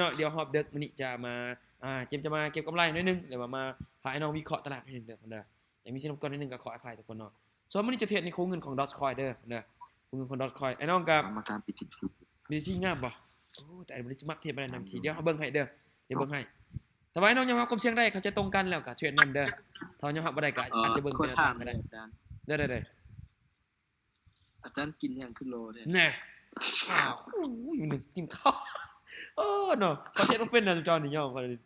ເນາະ. ດຽວຮອບດຶກມື້ນີ້ຈະມາ ອ່າ ເຈມຈະມາເກັບກຳໄລໜ້ອຍໜຶ່ງ ຫຼືວ່າມາພາອ້າຍນ້ອງວິເຄາະຕະຫຼາດໜ້ອຍໜຶ່ງເດີ ເດີ. ຍັງມີເສຍງລົບກວນໜ້ອຍໜຶ່ງ ກໍຂໍອະໄພທຸກຄົນເນາະ. ສ່ວນມື້ນີ້ຈະເທຣດໃນຄູ່ເງິນຂອງ Dogecoin ເດີ ເດີ. ຄູ່ເງິນຂອງ Dogecoin ອ້າຍນ້ອງກໍ ເອົາມາຕາມ BTC BTC ງາມບໍ່? ໂອ້ ແຕ່ອ້າຍບໍ່ໄດ້ມັກເທຣດປານໃດນຳ BTC ດຽວເຮົາເບິ່ງໃຫ້ເດີ ດຽວເບິ່ງໃຫ້. ຖ້າວ່າອ້າຍນ້ອງຍອມຮັບຄວາມສ່ຽງໄດ້ ເຂົາຈະຕົງກັນແລ້ວກໍເທຣດນຳເດີ. ຖ້າວ່າຍອມຮັບບໍ່ໄດ້ກໍອາດຈະເບິ່ງເປັນແນວທາງກໍໄດ້ ເດີ ເດີ ເດີ. ອາຈານກິນຫຍັງຄືຫຼໍ່ແທ້? ແນ່ ອ້າວ ໂອ້ຍ ມື້ໜຶ່ງກິນເຂົ້າ ເອີ ເນາະ ເຂົາເຮັດບໍ່ເປັນນະ ເຈົ້ານີ້ຍອມເຂົານີ້.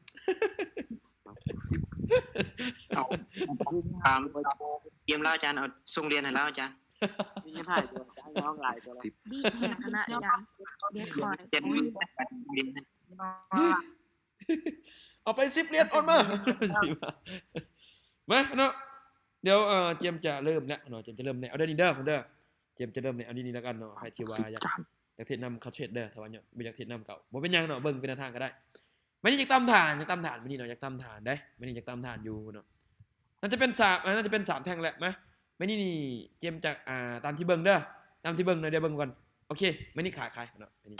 ເອົາ ຖາມ ເກມລາວ ອາຈານ ເອົາສົ່ງລຽນໃຫ້ລາວ ອາຈານ. ມີເງິນໃຫ້ບໍ່? ອາຈານ ເອົາຫຼາຍກວ່າລະ ດີແທ້ຄະນະອາຈານ ດຽວຂ້ອຍ ເຈັດ ເອົາໄປສິບຫຼຽນ ໂອນມາ. ມາເນາະ ດຽວ ເອີ ເຈມຈະເລີ່ມແລ້ວເນາະ ເຈມຈະເລີ່ມແລ້ວ ເອົາເດີນີ້ເດີ ເດີ ເຈມຈະເລີ່ມແລ້ວ ເອົາດີໆແລ້ວກັນເນາະ. ໃຜທີ່ວ່າຢາກ ຢາກເທຣດນຳເຂົ້າເທຣດເດີ ຖ້າວ່າບໍ່ຢາກເທຣດນຳກໍບໍ່ເປັນຫຍັງເນາະ ເບິ່ງເປັນແນວທາງກໍໄດ້. ມື້ນີ້ຢາກຕຳຖານ ຢາກຕຳຖານ ມື້ນີ້ເນາະ ຢາກຕຳຖານເດ້ ມື້ນີ້ຢາກຕຳຖານຢູ່ເນາະ. ໜ້າຈະເປັນສາມ ເອີ ໜ້າຈະເປັນສາມແທ່ງແຫຼະ. ມາ ມື້ນີ້ນີ້ ເຈມຈະ ອ່າ ຕາມທີ່ເບິ່ງເດີ ຕາມທີ່ເບິ່ງເນາະ ດຽວເບິ່ງກ່ອນ. ໂອເຄ ມື້ນີ້ຂາຍ ຂາຍເນາະ ມື້ນີ້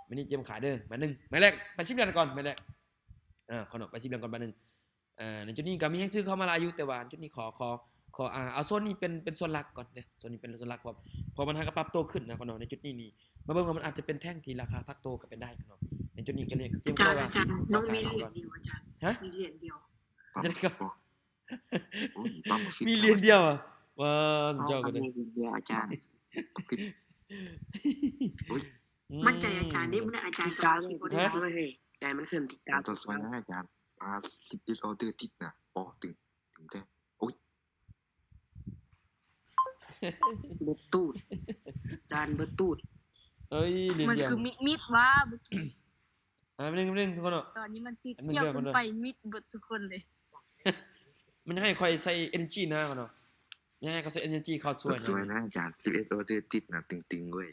ມື້ນີ້ເຈມຂາຍເດີ ບາດໜຶ່ງ ໝາຍແລກ ໄປສິບຫຼຽນກ່ອນ ໝາຍແລກ ເອີ ເນາະ ໄປສິບຫຼຽນກ່ອນ ບາດໜຶ່ງ. ເອີ ໃນຈຸດນີ້ກໍມີແຮງຊື້ເຂົ້າມາຫຼາຍຢູ່ ແຕ່ວ່າຈຸດນີ້ຂໍ ຂໍ ຂໍ ອ່າ ເອົາໂຊນນີ້ເປັນ ເປັນສ່ວນຫຼັກກ່ອນເດີ ໂຊນນີ້ເປັນສ່ວນຫຼັກ ເພາະ ເພາະມັນຫາກໍປັບໂຕຂຶ້ນນະເນາະ. ໃນຈຸດນີ້ນີ້ ມາເບິ່ງວ່າມັນອາດຈະເປັນແທ່ງທີ່ລາຄາພັກໂຕກໍເປັນໄດ້ເນາະ. ໃນຈຸດນີ້ກໍເລີຍ ເຈມກໍເລີຍວ່າ ອາຈານ ນ້ອງມີຫຼຽນດຽວ ອາຈານ ຮະ ມີຫຼຽນດຽວ ອາຈານກໍ ໂອ້ຍ ມີຫຼຽນດຽວ ອາ ເຈົ້າກໍໄດ້ ມີຫຼຽນດຽວ ອາຈານ ໂອ້ຍ ໝັ້ນໃຈອາຈານເດ້ ມື້ນັ້ນອາຈານກໍວ່າຊິບໍ່ໄດ້ ໃຈມັນຂຶ້ນຕິດຕາມ ອາຈານ ປາ ສິບເອັດອໍເດີຕິດນະ ອໍ ຕຶງ ຕຶງແທ້ ໂອ້ຍ ເບິດຕູດ ຈານເບິດຕູດ ເອີຍ ມັນຄືມິດ ມິດວ່າເມື່ອກີ້ ອ່າ ແປັບໜຶ່ງ ແປັບໜຶ່ງ ທຸກຄົນເນາະ ຕອນນີ້ມັນຕິດຂຽວຂຶ້ນໄປມິດເບິດທຸກຄົນເລີຍ. ມັນຢາກໃຫ້ຂ້ອຍໃສ່ energy ນະເນາະ ມັນຢາກໃຫ້ຂ້ອຍໃສ່ energy ເຂົ້າຊ່ວຍນະ ຊ່ວຍນະອາຈານ ສິບເອັດອໍເດີຕິດນະ ຕຶງໆເວີຍ.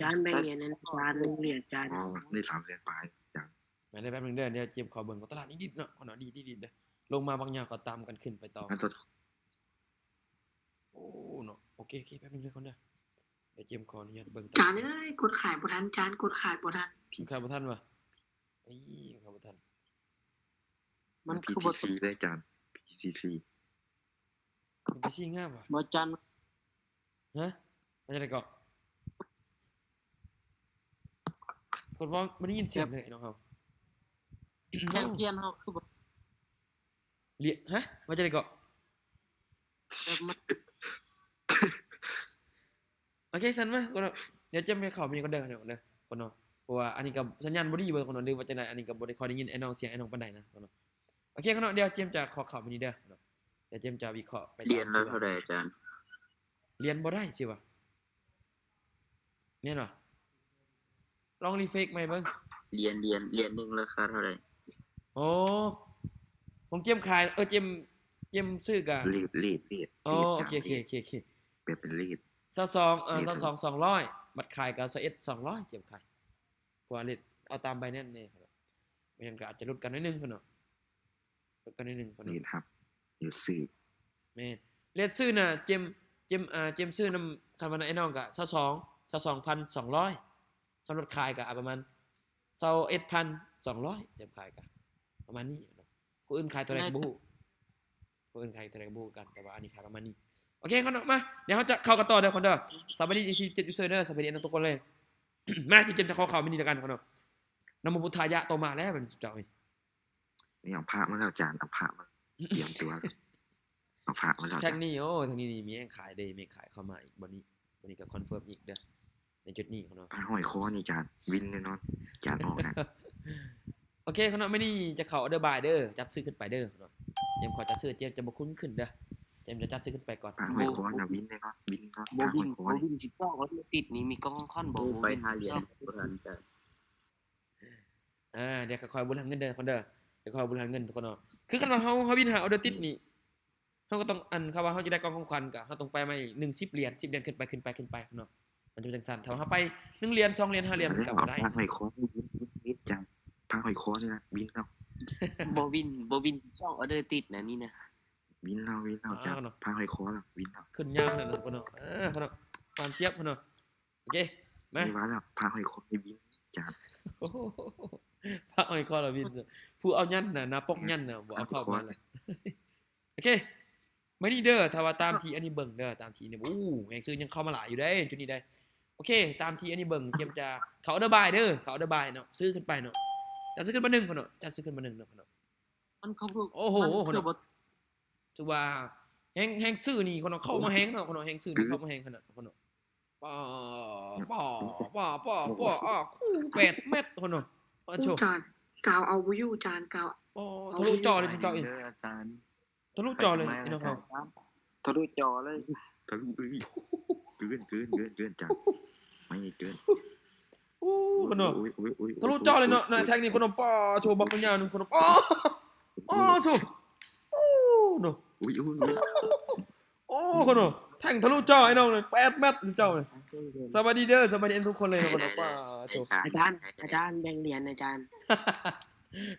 ຈານແບ່ງຫຼຽນນັ້ນ ຈານ ໜຶ່ງຫຼຽນ ຈານ ອໍ ໄດ້ສາມແສນປາຍ ຈານ ມາເດີ ແປັບໜຶ່ງເດີ ດຽວເຈມຂໍເບິ່ງຂອງຕະຫຼາດນິດໆເນາະ ເນາະ ດີໆເດີ ລົງມາບັກຍາວກໍຕາມກັນຂຶ້ນໄປຕໍ່ ໂອ້ ເນາະ ໂອເຄ ໂອເຄ ແປັບໜຶ່ງເດີ ຄົນເດີ ດຽວເຈມຂໍອະນຸຍາດເບິ່ງ ຈານເອີຍ ກົດຂາຍບໍ່ທັນ ຈານ ກົດຂາຍບໍ່ທັນ ຂາຍບໍ່ທັນຫວາ ອີ ຂາຍບໍ່ທັນ ມັນຄືບໍ່ ພີທີຊີ ເລີຍ ຈານ ພີທີຊີ ພີທີຊີງາມຫວາ ບໍ່ ຈານ ຮະ ວ່າຈັ່ງໃດເກາະ ຄົນເວົ້າບໍ່ໄດ້ຍິນສຽງເລີຍ ນ້ອງເຮົາ ແທ່ງທຽນເຮົາຄືບໍ່ ລຽນ ຮະ ວ່າຈັ່ງໃດເກາະ ແບບມັນ ໂອເຄ ຊັ້ນມາ ດຽວຈະໄປເຂົ້າໄປນີ້ກ່ອນເດີ ເດີ ຄົນເນາະ ເພາະວ່າອັນນີ້ກໍສັນຍານບໍ່ດີເວີຍ ຄົນເນາະ ຫຼືວ່າຈັ່ງໃດ ອັນນີ້ກໍບໍ່ໄດ້ຄ່ອຍໄດ້ຍິນອ້າຍນ້ອງ ສຽງອ້າຍນ້ອງປານໃດນະ ຄົນເນາະ. ໂອເຄ ຄົນເນາະ ດຽວເຈມຈະຂໍເຂົ້າໄປນີ້ເດີ ເນາະ ດຽວເຈມຈະວິເຄາະໄປຕາມ ຫຼຽນລະເທົ່າໃດ ອາຈານ? ຫຼຽນບໍ່ໄດ້ຊິວ່າ ແມ່ນບໍ່? ລອງຣີເຟຣຊໃໝ່ເບິ່ງ ຫຼຽນ ຫຼຽນ ຫຼຽນໜຶ່ງລາຄາເທົ່າໃດ? ໂອ້ ຂອງເຈມຂາຍ ເອີ ເຈມ ເຈມຊື້ກະ ເຣດ ເຣດ ເຣດ ໂອ້ ເຣດ ໂອເຄ ໂອເຄ ໂອເຄ ໂອເຄ ແບບເປັນເຣດ ຊາວສອງ ເອີ ເຣດ ຊາວສອງ ສອງຮ້ອຍ ບັດຂາຍກະຊາວເອັດ ສອງຮ້ອຍ ເຈມຂາຍ ເພາະວ່າເຣດເອົາຕາມໄບແນນເດ້ ແມ່ນກະອາດຈະຫຼຸດກັນໜ້ອຍໜຶ່ງພຸ້ນເນາະ. ກໍໜ້ອຍໜຶ່ງ ເຣດຮັບ ເຣດຊື້ ແມ່ນ ເຣດຊື້ນະ ເຈມ ເຈມ ອ່າ ເຈມຊື້ນຳ ຄັນວ່ານຳອ້າຍນ້ອງກະຊາວສອງ ຊາວສອງພັນສອງຮ້ອຍ ສຳລັບຂາຍກະປະມານຊາວເອັດພັນສອງຮ້ອຍ ເຈມຂາຍກະປະມານນີ້ເນາະ. ຜູ້ອື່ນຂາຍເທົ່າໃດກະບໍ່ຮູ້ ຜູ້ອື່ນຂາຍເທົ່າໃດກະບໍ່ຮູ້ຄືກັນ ແຕ່ວ່າອັນນີ້ຂາຍປະມານນີ້. ໂອເຄ ເນາະ ມາ ດຽວເຮົາຈະເຂົ້າກັນຕໍ່ເດີ ຄົນເດີ. ສະບາຍດີ ສີ່ສິບເຈັດ user ເດີ ສະບາຍດີ ນຳທຸກຄົນເລີຍ. ມາ ດຽວເຈມຈະຂໍເຂົ້າມື້ນີ້ລະກັນ ເນາະ. ນະໂມພຸດທາຍະ ຕໍ່ມາແລ້ວບັດນີ້ເຈົ້າເອີຍ. ນີ້ເອົາພະມາແລ້ວ ອາຈານ ເອົາພະມາ ຕຽມຕົວ ເອົາພະມາແລ້ວ ແທ່ງນີ້ ໂອ້ ແທ່ງນີ້ນີ້ມີແຮງຂາຍເດ້ ມີແຮງຂາຍເຂົ້າມາອີກ ບ່ອນນີ້ ບ່ອນນີ້ກໍຄອນເຟີມອີກເດີ ໃນຈຸດນີ້ເນາະ. ພະຫ້ອຍຄໍນີ້ ອາຈານ ວິນແນ່ນອນ ອາຈານອອກນະ. ໂອເຄ ເນາະ ມື້ນີ້ຈະເຂົ້າ order buy ເດີ ຈັດຊື້ຂຶ້ນໄປເດີ ເນາະ. ເຈມຂໍຈັດຊື້ ເຈມຈະບໍ່ຄຸ້ນຂຶ້ນເດີ ເຈມຈະຈັດຊື້ຂຶ້ນໄປກ່ອນ. ພະຫ້ອຍຄໍນະ ວິນແນ່ນອນ ວິນເນາະ ບໍ່ວິນ ພະຫ້ອຍຄໍ ບໍ່ວິນສິບເກົ້າ ເຂົາຕິດນີ້ ມີກ້ອງຄອນບໍ່ ບໍ່ວິນສິບເກົ້າ ບໍ່ທັນ ອາຈານ. ອ່າ ດຽວຄ່ອຍໆບໍລິຫານເງິນເດີ ທຸກຄົນເດີ ດຽວຄ່ອຍໆບໍລິຫານເງິນ ທຸກຄົນເນາະ. ຄືຄັນວ່າເຮົາ ເຮົາວິນຫາອໍເດີຕິດນີ້ ເຮົາກໍຕ້ອງ ອັນ ຄັນວ່າເຮົາຈະໄດ້ກ່ອງຂອງຂວັນ ກໍເຮົາຕ້ອງໄປໃໝ່ ໜຶ່ງ ສິບຫຼຽນ ສິບຫຼຽນ ຂຶ້ນໄປ ຂຶ້ນໄປ ຂຶ້ນໄປເນາະ ມັນຈະເປັນຈັ່ງຊັ້ນ. ຖ້າວ່າເຮົາໄປໜຶ່ງຫຼຽນ ສອງຫຼຽນ ຫ້າຫຼຽນ ມັນກໍບໍ່ໄດ້. ພະຫ້ອຍຄໍນີ້ວິນ ວິນ ອາຈານ ພະຫ້ອຍຄໍນີ້ນະ ວິນເນາະ ບໍ່ວິນ ບໍ່ວິນ ສອງອໍເດີຕິດນະ ນີ້ນະ ວິນເນາະ ວິນເນາະ ອາຈານ. ພະຫ້ອຍຄໍລະ ວິນເນາະ ຂຶ້ນຍາວຂະໜາດນັ້ນ ທຸກຄົນເນາະ. ເອີ ເນາະ ຫວານຈຽບເນາະ. ໂອເຄ ມາ ນີ້ວ່າລະ ພະຫ້ອຍຄໍນີ້ວິນ ຈານ ພະອ້ອຍຄອລະວິນ ຜູ້ເອົາຍັນນະ ໜ້າປົກຍັນນະ ບໍ່ເອົາເຂົ້າມາລະ. ໂອເຄ ມື້ນີ້ເດີ ຖ້າວ່າຕາມທີ່ອັນນີ້ເບິ່ງເດີ ຕາມທີ່ອັນນີ້ ໂອ້ ແຮງຊື້ຍັງເຂົ້າມາຫຼາຍຢູ່ເດ້ ຈຸດນີ້ເດ້. ໂອເຄ ຕາມທີ່ອັນນີ້ເບິ່ງ ຈຽມຈະເຂົ້າອອເດີບາຍເດີ ເຂົ້າອອເດີບາຍເນາະ ຊື້ຂຶ້ນໄປເນາະ ຈັດຊື້ຂຶ້ນບາດໜຶ່ງເນາະ ຈັດຊື້ຂຶ້ນບາດໜຶ່ງເນາະ. ໂອ້ໂຫ ຖືວ່າແຮງ ແຮງຊື້ນີ້ເຂົາເນາະ ເຂົ້າມາແຮງເນາະ ເຂົາເນາະ ແຮງຊື້ນີ້ເຂົ້າມາແຮງຂະໜາດເນາະ ເຂົາເນາະ. ປາ ປາ ປາ ປາ ປາ ອ້າ ແປດແມັດ ເຂົາເນາະ. ປາໂທ້ ຈານ ກາວເອົາບໍ່ຢູ່ ຈານ ກາວ ໂອ້ ທະລຸຈໍເລີຍ ເຈົ້າອີກ ເດີອາຈານ ທະລຸຈໍເລີຍ ພີ່ນ້ອງເຮົາ ທະລຸຈໍເລີຍ ທະລຸເລີຍ ເກີນ ເກີນ ເກີນ ເກີນ ຈານ ໄມ່ເກີນ. ໂອ້ ເຂົາເນາະ ໂອ້ຍ ໂອ້ຍ ໂອ້ຍ ທະລຸຈໍເລີຍເນາະ ໂອ້ຍ ແທງນີ້ ໂອ້ຍ ເຂົາເນາະ. ປາໂທ້ ບັກຍາວໜຶ່ງ ເຂົາເນາະ. ປາ ປາໂທ້ ໂອ້ ເນາະ ໂອ້ຍ ໂອ້ຍ ໂອ້ຍ ໂອ້ ເຂົາເນາະ ແທງທະລຸຈໍໄອ້ນ້ອງເລີຍ ແປດແມັດ ເຈົ້າເລີຍ. ສະບາຍດີເດີ ສະບາຍດີທຸກຄົນເລີຍເນາະ ເຂົາເນາະ. ປາໂທ້ ອາຈານ ອາຈານ ແບ່ງຫຼຽນ ອາຈານ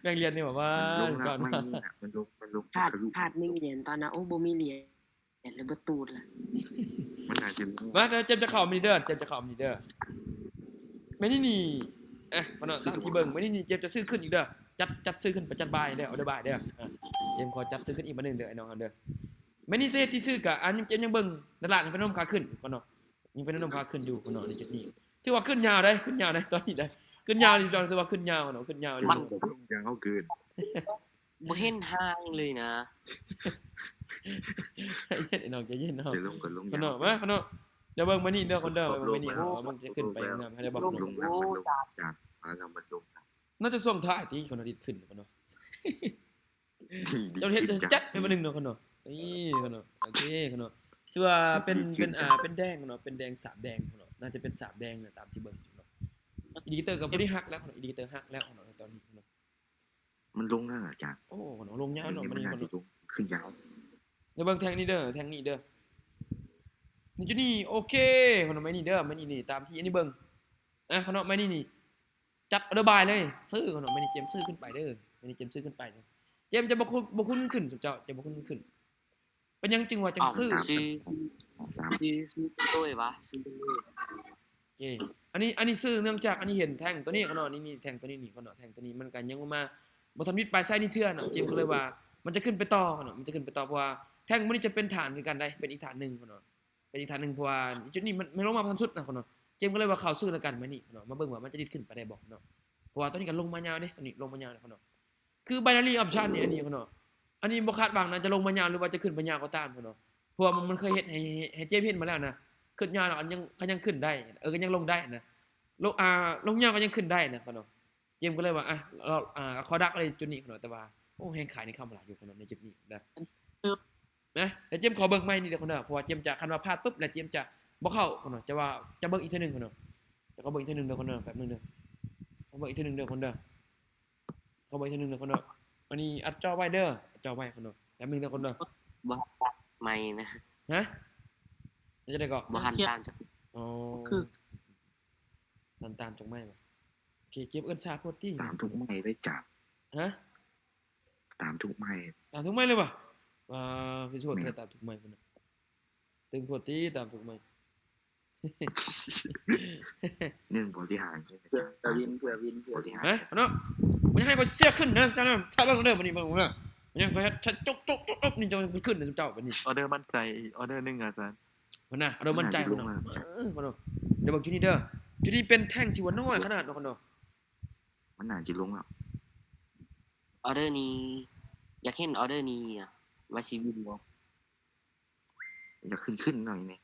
ແບ່ງຫຼຽນນີ້ແບບວ່າ ມັນລົງ ເຈົ້າ ໄມ້ນີ້ນະ ມັນລົງ ມັນລົງ ຂາດ ທະລຸ ຂາດໜຶ່ງຫຼຽນຕອນນັ້ນ ໂອ້ ບໍ່ມີຫຼຽນ ຫຼຽນເລີຍບໍ່ຕູດລະ. ມັນໜ້າຈະມີ ມາເດີ ເຈມຈະເຂົ້າມານີ້ເດີ ເຈມຈະເຂົ້າມານີ້ເດີ. ມື້ນີ້ນີ້ ເອີ ເຂົາເນາະ ຕາມທີ່ເບິ່ງ ມື້ນີ້ນີ້ ເຈມຈະຊື້ຂຶ້ນອີກເດີ ຈັດ ຈັດຊື້ຂຶ້ນໄປ ຈັດບາຍເດີ ອອເດີບາຍເດີ. ເຈມຂໍຈັດຊື້ຂຶ້ນອີກບາດໜຶ່ງເດີ ໄອ້ນ້ອງເຮົາເດີ. ແມ່ນນີ້ ສາເຫດທີ່ຊື້ກະ ອັນ ເຈມຍັງເບິ່ງຕະຫຼາດຍັງເປັນແນວໂນ້ມຂາຂຶ້ນເນາະ ຍັງເປັນແນວໂນ້ມຂາຂຶ້ນຢູ່ເນາະ ໃນຈຸດນີ້. ຖືວ່າຂຶ້ນຍາວເດ້ ຂຶ້ນຍາວເດ້ ຕອນນີ້ເດ້ ຂຶ້ນຍາວນີ້ ຖືວ່າຂຶ້ນຍາວເນາະ ຂຶ້ນຍາວນີ້ ມັນລົງຍາວເກີນ ບໍ່ເຫັນຫ້າງເລີຍນະ. ໃຈເຢັນ ໄອ້ນ້ອງ ໃຈເຢັນເນາະ ເດີ ລົງກ່ອນ ລົງຍາວ ມາເນາະ. ດຽວເບິ່ງມື້ນີ້ເດີຄົນເດີ ເບິ່ງມື້ນີ້ເຮົາວ່າມັນຈະຂຶ້ນໄປງາມໃຫ້ໄດ້ບໍ່ ລົງ ລົງ ລົງ ຈານ ມາແລ້ວ ມັນລົງ ໜ້າຈະຊ່ວງທ້າຍຕິ ເຂົາເນາະ ດິດຂຶ້ນເນາະ. ເຈົ້າເຮັດຈັດໃຫ້ມັນໜຶ່ງເນາະ ເຂົາເນາະ ນີ້ເຂົາເນາະ. ໂອເຄ ເຂົາເນາະ ຖືວ່າເປັນ ເປັນ ອ່າ ເປັນແດງເນາະ ເປັນແດງ ສາມແດງເນາະ ໜ້າຈະເປັນສາມແດງນະ ຕາມທີ່ເບິ່ງເນາະ. ອິນດິເຄເຕີກໍບໍ່ໄດ້ຫັກແລ້ວເນາະ ອິນດິເຄເຕີຫັກແລ້ວເນາະ ໃນຕອນນີ້ເນາະ. ມັນລົງແລ້ວອາຈານ ໂອ້ ເຂົາເນາະ ລົງຍາວເນາະ ມັນລົງ ຂຶ້ນຍາວ. ດຽວເບິ່ງແທ່ງນີ້ເດີ ແທ່ງນີ້ເດີ ໃນຈຸດນີ້ ໂອເຄ ເຂົາເນາະ ໄມ້ນີ້ເດີ ໄມ້ນີ້ນີ້ ຕາມທີ່ອັນນີ້ເບິ່ງ ອ່າ ເຂົາເນາະ ໄມ້ນີ້ນີ້ ຈັດອອເດີບາຍເລີຍ ຊື້ເຂົາເນາະ ໄມ້ນີ້ເຈມຊື້ຂຶ້ນໄປເດີ ໄມ້ນີ້ເຈມຊື້ຂຶ້ນໄປເດີ. ເຈມຈະບໍ່ ບໍ່ຄຸ້ນເງິນຂຶ້ນ ເຈົ້າ ເຈມບໍ່ຄຸ້ນເງິນຂຶ້ນ. ເປັນຫຍັງຈຶ່ງວ່າຈັ່ງຊື້? ຊື້ ຊື້ ຊື້ໂດຍວ່າ ຊື້ໂດຍ. ໂອເຄ ອັນນີ້ ອັນນີ້ຊື້ເນື່ອງຈາກອັນນີ້ເຫັນແທ່ງຕົວນີ້ເນາະ ນີ້ ນີ້ແທ່ງຕົວນີ້ນີ້ເນາະ ແທ່ງຕົວນີ້ມັນກໍຍັງບໍ່ມາ ບໍ່ທັນມິດປາຍໄຊນີ້ເທື່ອເນາະ ເຈມກໍເລີຍວ່າມັນຈະຂຶ້ນໄປຕໍ່ເນາະ ມັນຈະຂຶ້ນໄປຕໍ່ ເພາະວ່າແທ່ງມັນນີ້ຈະເປັນຖານຄືກັນໄດ໋ ເປັນອີກຖານໜຶ່ງເນາະ ເປັນອີກຖານໜຶ່ງ ເພາະວ່າຈຸດນີ້ມັນ ມັນລົງມາບໍ່ທັນສຸດນະເນາະ ເຈມກໍເລີຍວ່າເຂົ້າຊື້ແລ້ວກັນມື້ນີ້ເນາະ ມາເບິ່ງວ່າມັນຈະດິດຂຶ້ນໄປໄດ້ບໍ່ເນາະ ເພາະວ່າຕອນນີ້ກໍລົງມາຍາວເດ້ ອັນນີ້ລົງມາຍາວເນາະ. ຄື binary option ນີ້ ອັນນີ້ເນາະ ອັນນີ້ບໍ່ຄາດຫວັງນະ ຈະລົງມາຍາວ ຫຼືວ່າຈະຂຶ້ນໄປຍາວກໍຕາມເນາະ ເພາະວ່າມັນ ມັນເຄີຍເຮັດໃຫ້ ໃຫ້ ໃຫ້ເຈມເຫັນມາແລ້ວນະ ຂຶ້ນຍາວນະ ອັນຍັງ ກໍຍັງຂຶ້ນໄດ້ ເອີ ກໍຍັງລົງໄດ້ນະ ລົງ ອ່າ ລົງຍາວກໍຍັງຂຶ້ນໄດ້ນະເນາະ. ເຈມກໍເລີຍວ່າ ອ່ະ ອ່າ ຂໍດັກເລີຍຈຸດນີ້ເນາະ ແຕ່ວ່າ ໂອ້ ແຮງຂາຍນີ້ເຂົ້າມາຫຼາຍຢູ່ເນາະ ໃນຈຸດນີ້ນະ ນະ. ແລ້ວເຈມຂໍເບິ່ງໄມ້ນີ້ເດີເນາະ ເພາະວ່າເຈມຈະ ຄັນວ່າພາດປຶບແລ້ວເຈມຈະບໍ່ເຂົ້າເນາະ ຈະວ່າ ຈະເບິ່ງອີກເທື່ອໜຶ່ງເນາະ ຈະຂໍເບິ່ງອີກເທື່ອໜຶ່ງເດີເນາະ ແປັບໜຶ່ງເດີ ຂໍເບິ່ງອີກເທື່ອໜຶ່ງເດີເນາະ. ເຂົ້າໄປເທື່ອໜຶ່ງເດີຄົນເດີ. ອັນນີ້ອັດຈໍໄວ້ເດີ ອັດຈໍໄວ້ຄົນເດີ. ແປັບໜຶ່ງເດີຄົນເດີ. ບໍ່ທັນຕາມໃໝ່ນະ. ຮະ? ເຮັດຈັ່ງໃດເກາະ? ບໍ່ທັນຕາມຈັກ. ອໍ ຄື ທັນຕາມຈັກໃໝ່ບໍ່? ໂອເຄ ເຈັບເອີ້ນຊ້າໂພດຕິ. ຕາມທຸກໃໝ່ເລີຍຈ້າ. ຮະ? ຕາມທຸກໃໝ່. ຕາມທຸກໃໝ່ເລີຍບໍ່? ວ່າ ຄືຊິໂຫດແທ້ ຕາມທຸກໃໝ່ພຸ້ນນະ. ຕຶງໂພດຕິ ຕາມທຸກໃໝ່. ເລື່ອງບໍລິຫານ ເພື່ອວິນ ເພື່ອວິນ ເພື່ອວິນ ຮະ ເນາະ. ມັນໃຫ້ຂ້ອຍເສຍຂຶ້ນເດີເຈົ້ານະ. ຖ້າເບິ່ງເດີ ມື້ນີ້ເບິ່ງເດີ ມັນຍັງຂ້ອຍເຮັດຈົກໆໆນີ້ ຈະຂຶ້ນເດີເຈົ້າບັດນີ້. ອໍເດີໝັ້ນໃຈອີກ ອໍເດີໜຶ່ງອາຈານ. ພຸ້ນນະ ອໍເດີໝັ້ນໃຈພຸ້ນນະ. ເອີ ພຸ້ນນະ. ດຽວເບິ່ງຈຸດນີ້ເດີ ຈຸດນີ້ເປັນແທ່ງທີ່ວ່ານ້ອຍຂະໜາດເນາະ ເນາະ. ມັນໜ້າຈະລົງແລ້ວ. ອໍເດີນີ້ ຢາກເຫັນອໍເດີນີ້ອະ ວ່າຊິວິນບໍ່. ຢາກຂຶ້ນໆໜ້ອຍນີ້.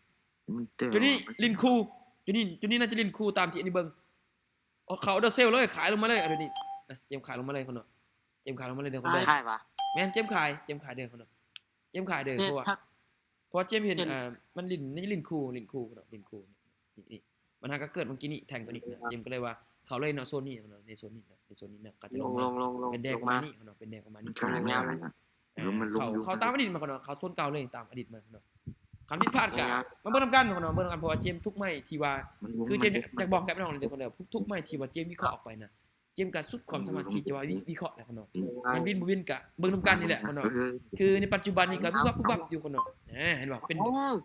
ມັນ ຈຸດນີ້ຫຼິ້ນຄູ່ ຈຸດນີ້ ຈຸດນີ້ໜ້າຈະຫຼິ້ນຄູ່ຕາມທີ່ອັນນີ້ເບິ່ງ. ເອົາ ເຂົ້າອໍເດີເຊວເລີຍ ຂາຍລົງມາເລີຍ ເອົາ ເດີນີ້. ນະ ເຈມຂາຍລົງມາເລີຍຄົນເດີ. ເຈມຂາຍລົງມາເລີຍເດີຄົນເດີ. ຂາຍວະ? ແມ່ນ ເຈມຂາຍ ເຈມຂາຍເດີຄົນເດີ. ເຈມຂາຍເດີ ເພາະວ່າ ເພາະວ່າເຈມເຫັນ ອ່າ ມັນຫຼິ້ນ ໜ້າຈະຫຼິ້ນຄູ່ ຫຼິ້ນຄູ່ເນາະ ຫຼິ້ນຄູ່. ນີ້ ນີ້ ບັນຫາກໍເກີດເມື່ອກີ້ນີ້ ແທ່ງຕົວນີ້ນະ. ເຈມກໍເລີຍວ່າເຂົ້າເລີຍເນາະ ໂຊນນີ້ເນາະ ໃນໂຊນນີ້ນະ ໃນໂຊນນີ້ນະ ກໍຈະລົງມາ ລົງ ລົງ ລົງ ເປັນແດງປະມານນີ້ເນາະ ເປັນແດງປະມານນີ້. ເຂົ້າ ເຂົ້າຕາມອະດີດມາເນາະ ເຂົ້າໂຊນເກົ່າເລີຍ ຕາມອະດີດມາເນາະ. ຄັນຜິດພາດກໍມາເບິ່ງນຳກັນເນາະ ເບິ່ງນຳກັນ ເພາະວ່າເຈມທຸກໄມ້ທີ່ວ່າ ຄືເຈມຢາກບອກກັບນ້ອງເດີຄົນເດີ ທຸກໄມ້ທີ່ວ່າເຈມວິເຄາະອອກໄປນະ ເຈມກໍສຸດຄວາມສາມາດທີ່ຈະວ່າວິ ວິເຄາະແລ້ວເນາະ. ມັນວິນບໍ່ວິນກະເບິ່ງນຳກັນນີ້ແຫຼະເນາະ. ຄືໃນປັດຈຸບັນນີ້ກະວິບວັບວິບວັບຢູ່ເນາະ. ເຫັນບໍ່ ເປັນ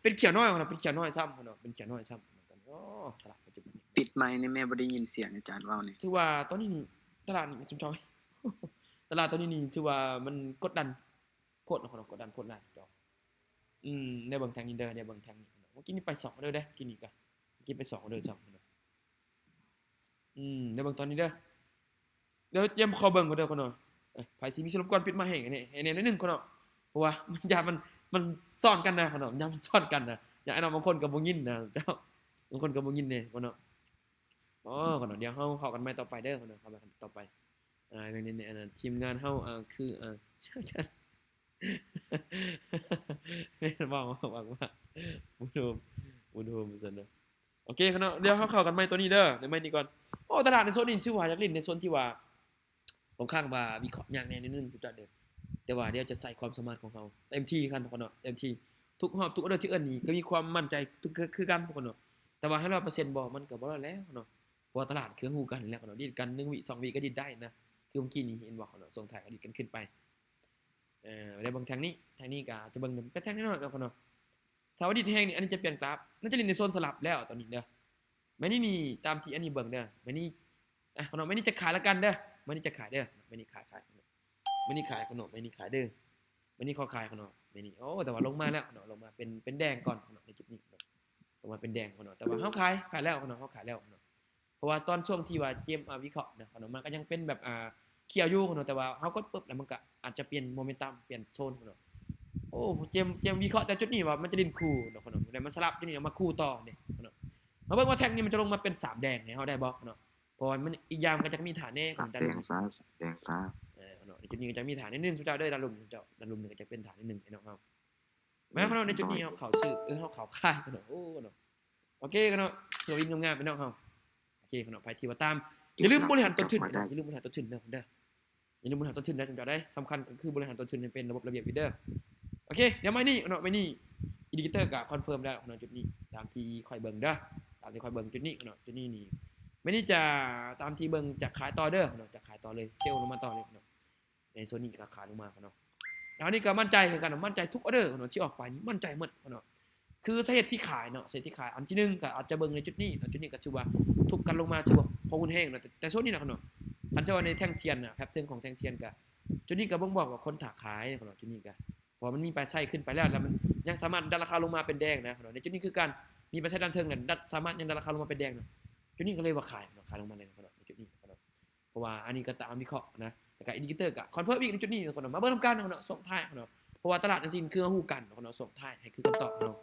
ເປັນຂຽວນ້ອຍເນາະ ເປັນຂຽວນ້ອຍຊ້ຳເນາະ ເປັນຂຽວນ້ອຍຊ້ຳເນາະ. ຕອນນີ້ ໂອ້ ຕະຫຼາດປັດຈຸບັນນີ້ ເປັ ປິດໄມນີ້ແມ່ບໍ່ໄດ້ຍິນສຽງອາຈານເວົ້ານີ້. ຖືວ່າຕອນນີ້ນີ້ຕະຫຼາດນີ້ ເຈົ້າ ຕະຫຼາດຕອນນີ້ນີ້ຖືວ່າມັນກົດດັນໂພດເນາະ ກົດດັນໂພດຫຼາຍເຈົ້າ. ອືມ ດຽວເບິ່ງທາງນີ້ເດີ ດຽວເບິ່ງທາງນີ້. ເມື່ອກີ້ນີ້ໄປສອງເດີ ເມື່ອກີ້ນີ້ກະ ເມື່ອກີ້ໄປສອງເດີ ສອງເດີ. ອືມ ດຽວເບິ່ງຕອນນີ້ເດີ ດຽວຈຽມຂໍເບິ່ງກ່ອນເດີຄົນເນາະ. ເອີ ໃຜທີ່ມີສ່ວນລົບກວນປິດໄມໃຫ້ແດ່ ໃຫ້ແດ່ໜ້ອຍໜຶ່ງຄົນເນາະ ເພາະວ່າມັນ ຢ້ານມັນ ມັນຊ້ອນກັນນະຄົນເນາະ ຢ້ານມັນຊ້ອນກັນນະ ຢ້ານອ້າຍນ້ອງບາງຄົນກໍບໍ່ຍິນນະເຈົ້າ ບາງຄົນກໍບໍ່ຍິນເດ້ຄົນເນາະ. ອໍ ຄົນເນາະ ດຽວເຮົາເຂົ້າກັນໃໝ່ຕໍ່ໄປເດີຄົນເນາະ ເຂົ້າກັນຕໍ່ໄປ. ອ່າ ໃນ ໃນ ໃນ ອັນນັ້ນ ທີມງານເຮົາ ອ່າ ຄື ອ່າ ແມ່ນເວົ້າ ເວົ້າ ເວົ້າ ບຸນໂຮມ ບຸນໂຮມວ່າຊັ້ນເນາະ. ໂອເຄເນາະ ດຽວເຮົາເຂົ້າກັນໃໝ່ຕົວນີ້ເດີ ໃນໄມ້ນີ້ກ່ອນ. ໂອ້ ຕະຫຼາດໃນໂຊນນີ້ ຖືວ່າຢາກຫຼິ້ນໃນໂຊນທີ່ວ່າ ຂ້ອນຂ້າງວ່າວິເຄາະຍາກແດ່ໜ້ອຍໜຶ່ງ ສຸດຍອດເດີ ແຕ່ວ່າດຽວຈະໃຊ້ຄວາມສາມາດຂອງເຮົາເຕັມທີ່ກັນ ພວກເຮົາເນາະ ເຕັມທີ່. ທຸກຮອບ ທຸກອອເດີທີ່ເອີ້ນນີ້ ກໍມີຄວາມໝັ້ນໃຈຄື ຄືກັນ ພວກເຮົາເນາະ ແຕ່ວ່າໃຫ້ຮ້ອຍເປີເຊັນບໍ່ ມັນກໍບໍ່ຮ້ອຍແລ້ວເນາະ ເພາະວ່າຕະຫຼາດຄືຮູ້ກັນແລ້ວເນາະ ດິດກັນໜຶ່ງວິສອງວິກໍດິດໄດ້ນະ. คือເມື່ອກີ້ນີ້ເຫັນບໍ່ເນາະ ຊ່ວງທ້າຍກໍດິດກັນຂຶ້ນໄປ. ເອີ ແລ້ວເບິ່ງແທ່ງນີ້ ແທ່ງນີ້ກໍຈະເບິ່ງເປັນແທ່ງນ້ອຍໆເນາະ ເນາະ. ຖ້າວ່າດິດແຮງນີ້ ອັນນີ້ຈະປ່ຽນກຣາຟ ໜ້າຈະຫຼິ້ນໃນໂຊນສະຫຼັບແລ້ວຕອນນີ້ເດີ. ໄມ້ນີ້ນີ້ ຕາມທີ່ອັນນີ້ເບິ່ງເດີ ໄມ້ນີ້ ອ່ະ ເນາະ ໄມ້ນີ້ຈະຂາຍລະກັນເດີ ໄມ້ນີ້ຈະຂາຍເດີ ໄມ້ນີ້ຂາຍ ຂາຍ ໄມ້ນີ້ຂາຍເນາະ ໄມ້ນີ້ຂາຍເດີ ໄມ້ນີ້ຂໍຂາຍເນາະ ໄມ້ນີ້. ໂອ້ ແຕ່ວ່າລົງມາແລ້ວເນາະ ລົງມາເປັນ ເປັນແດງກ່ອນເນາະ ໃນຈຸດນີ້ເນາະ ລົງມາເປັນແດງເນາະ ແຕ່ວ່າເຮົາຂາຍ ຂາຍແລ້ວເນາະ ເຮົາຂາຍແລ້ວເນາະ. ເພາະວ່າຕອນຊ່ວງທີ່ວ່າເຈມ ອ່າ ວິເຄາະນະເນາະ ມັນກໍຍັງເປັນແບບ ອ່າ ຂຽວຢູ່ເນາະ ແຕ່ວ່າເຮົາກົດປຶບແລ້ວ ມັນກໍອາດຈະປ່ຽນໂມເມນຕັມ ປ່ຽນໂຊນເນາະ. ໂອ້ ເຈມ ເຈມວິເຄາະແຕ່ຈຸດນີ້ວ່າມັນຈະຫຼິ້ນຄູ່ເນາະ ແລ້ວມັນສະຫຼັບຈຸດນີ້ເນາະ ມາຄູ່ຕໍ່ເດ້ເນາະ. ມາເບິ່ງວ່າແທ່ງນີ້ມັນຈະລົງມາເປັນສາມແດງໃຫ້ເຮົາໄດ້ບໍ່ເນາະ ເພາະວ່າມັນ ອີກຢ່າງມັນກໍຈະມີທ່າແນ ສາມແດງຊະ ສາມແດງຊະ. ເອີ ເນາະ ໃນຈຸດນີ້ກໍຈະມີທ່າແນໜຶ່ງ ຊຸມເຈົ້າເດີ ດ້ານລຸ່ມ ເຈົ້າ ດ້ານລຸ່ມນີ້ກໍຈະເປັນທ່າແນໜຶ່ງ ໄອ້ນ້ອງເຮົາ. ມາເນາະ ໃນຈຸດນີ້ເຮົາເຂົ້າຊື້ ເອີ ເຮົາເຂົ້າຂາຍເນາະ ໂອ້ເນາະ. ໂອເຄເນາະ ສະວິງງາມໆ ພີ່ນ້ອງເຮົາ. ໂອເຄເນາະ ໃຜທີ່ວ່າຕາມ ຢ່າລືມບໍລິຫານຕົ້ນທຶນເນາະ ຢ່າລືມບໍລິຫານຕົ້ນທຶນເນາະເດີ ຢ່າລືມບໍລິຫານຕົ້ນທຶນນະ ສຳຄັນກໍຄືບໍລິຫານຕົ້ນທຶນໃຫ້ເປັນລະບົບລະບຽບເນາະເດີ. ໂອເຄ ດຽວໄມ້ນີ້ເນາະ ໄມ້ນີ້ ອິນດິເຄເຕີກໍຄອນເຟີມແລ້ວເນາະ ຈຸດນີ້ ຕາມທີ່ຂ້ອຍເບິ່ງເດີ ຕາມທີ່ຂ້ອຍເບິ່ງຈຸດນີ້ເນາະ ຈຸດນີ້ນີ້ ໄມ້ນີ້ຈະ ຕາມທີ່ເບິ່ງຈະຂາຍຕໍ່ເດີເນາະ ຈະຂາຍຕໍ່ເລີຍ ເຊວລົງມາຕໍ່ເລີຍເນາະ. ໃນໂຊນນີ້ກໍຂາຍລົງມາເນາະ ແລ້ວນີ້ກໍໝັ້ນໃຈຄືກັນ ໝັ້ນໃຈທຸກອອເດີເນາະ ທີ່ອອກໄປນີ້ໝັ້ນໃຈໝົດເນາະ. ຄືສາເຫດທີ່ຂາຍເນາະ ສາເຫດທີ່ຂາຍ ອັນທີໜຶ່ງກໍອາດຈະເບິ່ງໃນຈຸດນີ້ເນາະ ຈຸດນີ້ກໍຖືວ່າທຸບກັນລົງມາ ຖືວ່າພໍຮຸນແຮງເນາະ ແຕ່ ແຕ່ໂຊນນີ້ນະເນາະ ຄັນເຊື່ອວ່າໃນແທ່ງທຽນນະ ແພັດເທີນຂອງແທ່ງທຽນກໍ ຈຸດນີ້ກໍບົ່ງບອກວ່າຄົນຖ້າຂາຍເນາະ ຈຸດນີ້ກໍ ເພາະວ່າມັນມີປາຍໄຊຂຶ້ນໄປແລ້ວ ແລ້ວມັນຍັງສາມາດດັນລາຄາລົງມາເປັນແດງນະເນາະ. ໃນຈຸດນີ້ຄືກັນ ມີປາຍໄຊດ້ານເທິງນັ້ນ ດັນ ສາມາດຍັງດັນລາຄາລົງມາເປັນແດງເນາະ ຈຸດນີ້ກໍເລີຍວ່າຂາຍເນາະ ຂາຍລົງມາເລີຍເນາະ ໃນຈຸດນີ້ເນາະ. ເພາະວ່າອັນນີ້ກໍຕາມວິເຄາະນະ ແລ້ວກໍອິນດິເຄເຕີກໍຄອນເຟີມອີກໃນຈຸດນີ້ເນາະ ມາເບິ່ງນຳກັນເນາະ ຊ່ວງທ້າຍເນາະ ເພາະວ່າຕະຫຼາດຈັ່ງຊີ້ຄືເຮົາຮູ້ກັນເນາະ ຊ່ວງທ້າຍໃຫ້ຄືຄຳຕອບເນາະ.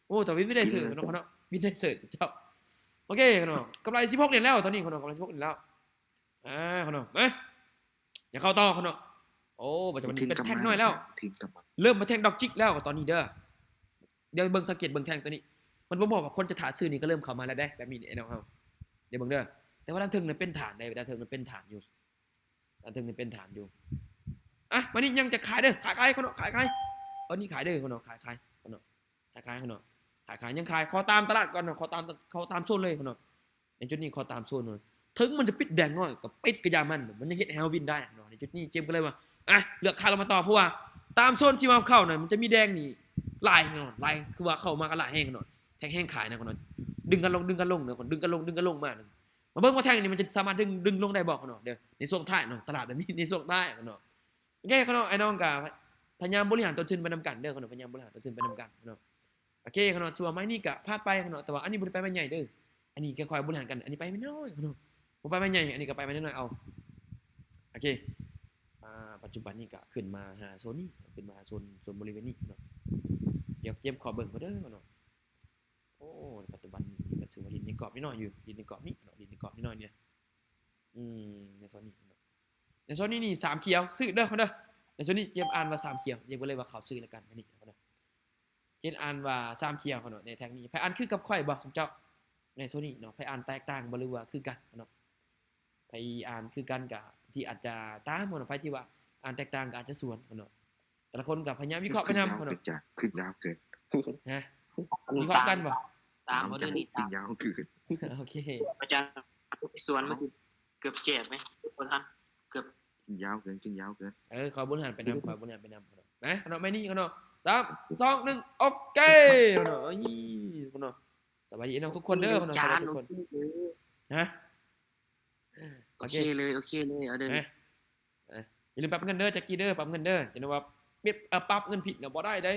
ໂອ້ ແຕ່ວ່າວິນໄດ້ເສີດເນາະ ວິນໄດ້ເສີດເຈົ້າ. ໂອເຄເນາະ ກຳໄລສິບຫົກຫຼຽນແລ້ວຕອນນີ້ເນາະ ກຳໄລສິບຫົກຫຼຽນແລ້ວ. ອ່າເນາະ ມາ ດຽວເຂົ້າຕໍ່ເນາະ. ໂອ້ ປັດຈຸບັນນີ້ເປັນແທ່ງນ້ອຍແລ້ວ ເລີ່ມມາແທ່ງດອກຈິກແລ້ວຕອນນີ້ເດີ. ດຽວເບິ່ງ ສັງເກດເບິ່ງແທ່ງຕົວນີ້ ມັນບົ່ງບອກວ່າຄົນຈະຖ້າຊື້ນີ້ກໍເລີ່ມເຂົ້າມາແລ້ວເດ້ ແບບນີ້ເດ້ນ້ອງເຮົາ ດຽວເບິ່ງເດີ. ແຕ່ວ່າດ້ານເທິງນັ້ນເປັນຖານເດ້ ດ້ານເທິງມັນເປັນຖານຢູ່ ດ້ານເທິງນີ້ເປັນຖານຢູ່. ອ່ະ ມານີ້ຍັງຈະຂາຍເດີ ຂາຍ ຂາຍເນາະ ຂາຍ ຂາຍ ເອີ ນີ້ຂາຍເດີເນາະ ຂາຍ ຂາຍເນາະ ຂາຍ ຂາຍເນາະ ຂາຍ ຂາຍ ຍັງຂາຍ ຂໍຕາມຕະຫຼາດກ່ອນເນາະ ຂໍຕາມ ຂໍຕາມໂຊນເລີຍເນາະ. ໃນຈຸດນີ້ຂໍຕາມໂຊນເນາະ ເຖິງມັນຈະປິດແດງນ້ອຍກໍປິດກໍຢ່າມັນ ມັນຍັງເຮັດໃຫ້ເຮົາວິນໄດ້ເນາະ. ໃນຈຸດນີ້ເຈມກໍເລີຍວ່າ ອ່ະ ເລືອກຂາຍລົງມາຕໍ່ ເພາະວ່າຕາມໂຊນທີ່ວ່າເຂົ້ານະ ມັນຈະມີແດງນີ້ຫຼາຍເນາະ ຫຼາຍ ຄືວ່າເຂົ້າມາກໍຫຼາຍແຮງເນາະ ແທ່ງແຮງຂາຍນະເນາະ. ດຶງກັນລົງ ດຶງກັນລົງເນາະ ດຶງກັນລົງ ດຶງກັນລົງມາເນາະ. ມາເບິ່ງວ່າແທ່ງນີ້ມັນຈະສາມາດດຶງ ດຶງລົງໄດ້ບໍ່ເນາະ ເດີ ໃນຊ່ວງທ້າຍເນາະ ຕະຫຼາດແບບນີ້ໃນຊ່ວງທ້າຍເນາະ. ໂອເຄເນາະ ອ້າຍນ້ອງກໍພະຍາຍາມບໍລິຫານຕົ້ນທຶນໄປນຳກັນເດີເນາະ ພະຍາຍາມບໍລິຫານຕົ້ນທຶນໄປນຳກັນເນາະ. ໂອເຄເນາະ ຖືວ່າໄມ້ນີ້ກໍຜ່ານໄປເນາະ ແຕ່ວ່າອັນນີ້ບໍ່ໄດ້ໄປໄມ້ໃຫຍ່ເດີ ອັນນີ້ຄ່ອຍໆບໍລິຫານກັນ ອັນນີ້ໄປໄມ້ນ້ອຍເນາະ ບໍ່ໄປໄມ້ໃຫຍ່ ອັນນີ້ກໍໄປໄມ້ນ້ອຍເອົາ. ໂອເຄ ອ່າ ປັດຈຸບັນນີ້ກໍຂຶ້ນມາຫາໂຊນນີ້ ຂຶ້ນມາຫາໂຊນ ໂຊນບໍລິເວນນີ້ເນາະ. ດຽວເຈມຂໍເບິ່ງກ່ອນເດີເນາະ. ໂອ້ ປັດຈຸບັນນີ້ກໍຖືວ່າຫຼິ້ນໃນກອບນ້ອຍໆຢູ່ ຫຼິ້ນໃນກອບນີ້ເນາະ ຫຼິ້ນໃນກອບນ້ອຍໆນີ້. ອືມ ໃນໂຊນນີ້ເນາະ ໃນໂຊນນີ້ນີ້ສາມຂຽວ ຊື້ເດີເນາະ ໃນໂຊນນີ້ເຈມອ່ານວ່າສາມຂຽວ ເຈມກໍເລີຍວ່າເຂົ້າຊື້ແລ້ວກັນ ອັນນີ້ເນາະ. ເຈມອ່ານວ່າສາມຂຽວເນາະ ໃນແທ່ງນີ້ ໃຜອ່ານຄືກັບຂ້ອຍບໍ່ ຊຸມເຈົ້າ ໃນໂຊນນີ້ເນາະ ໃຜອ່ານແຕກຕ່າງບໍ່ ຫຼືວ່າຄືກັນເນາະ. ໃຜອ່ານຄືກັນກໍທີ່ອາດຈະຕາມເນາະ ໃຜທີ່ວ່າອ່ານແຕກຕ່າງກໍອາດຈະສວນເນາະ. ແຕ່ລະຄົນກໍພະຍາຍາມວິເຄາະໄປນຳເນາະ. ຂຶ້ນຍາວເກີນ ຮະ ວິເຄາະກັນບໍ່ ຕາມບໍ່ໄດ້ນີ້ ຂຶ້ນຍາວເກີນ. ໂອເຄ ອາຈານ ສວນມາເກືອບແຈກໄໝ ບໍ່ທັນ ເກືອບ ຂຶ້ນຍາວເກີນ ຂຶ້ນຍາວເກີນ. ເອີ ຂໍບໍລິຫານໄປນຳ ຂໍບໍລິຫານໄປນຳເນາະ. ມາເນາະ ໄມ້ນີ້ເນາະ ສາມ ສອງ ໜຶ່ງ ໂອເຄເນາະ. ນີ້ເນາະ ສະບາຍດີພີ່ນ້ອງທຸກຄົນເດີເນາະ ສະບາຍດີທຸກຄົນ. ຮະ ໂອເຄເລີຍ ໂອເຄເລີຍ ເອົາເດີ ຮະ ເອີ ຢ່າລືມປັບເງິນເດີ ຈັກກີ້ເດີ ປັບເງິນເດີ ຈະໄດ້ວ່າ ປັບເງິນຜິດນະ ບໍ່ໄດ້ໄດ໋.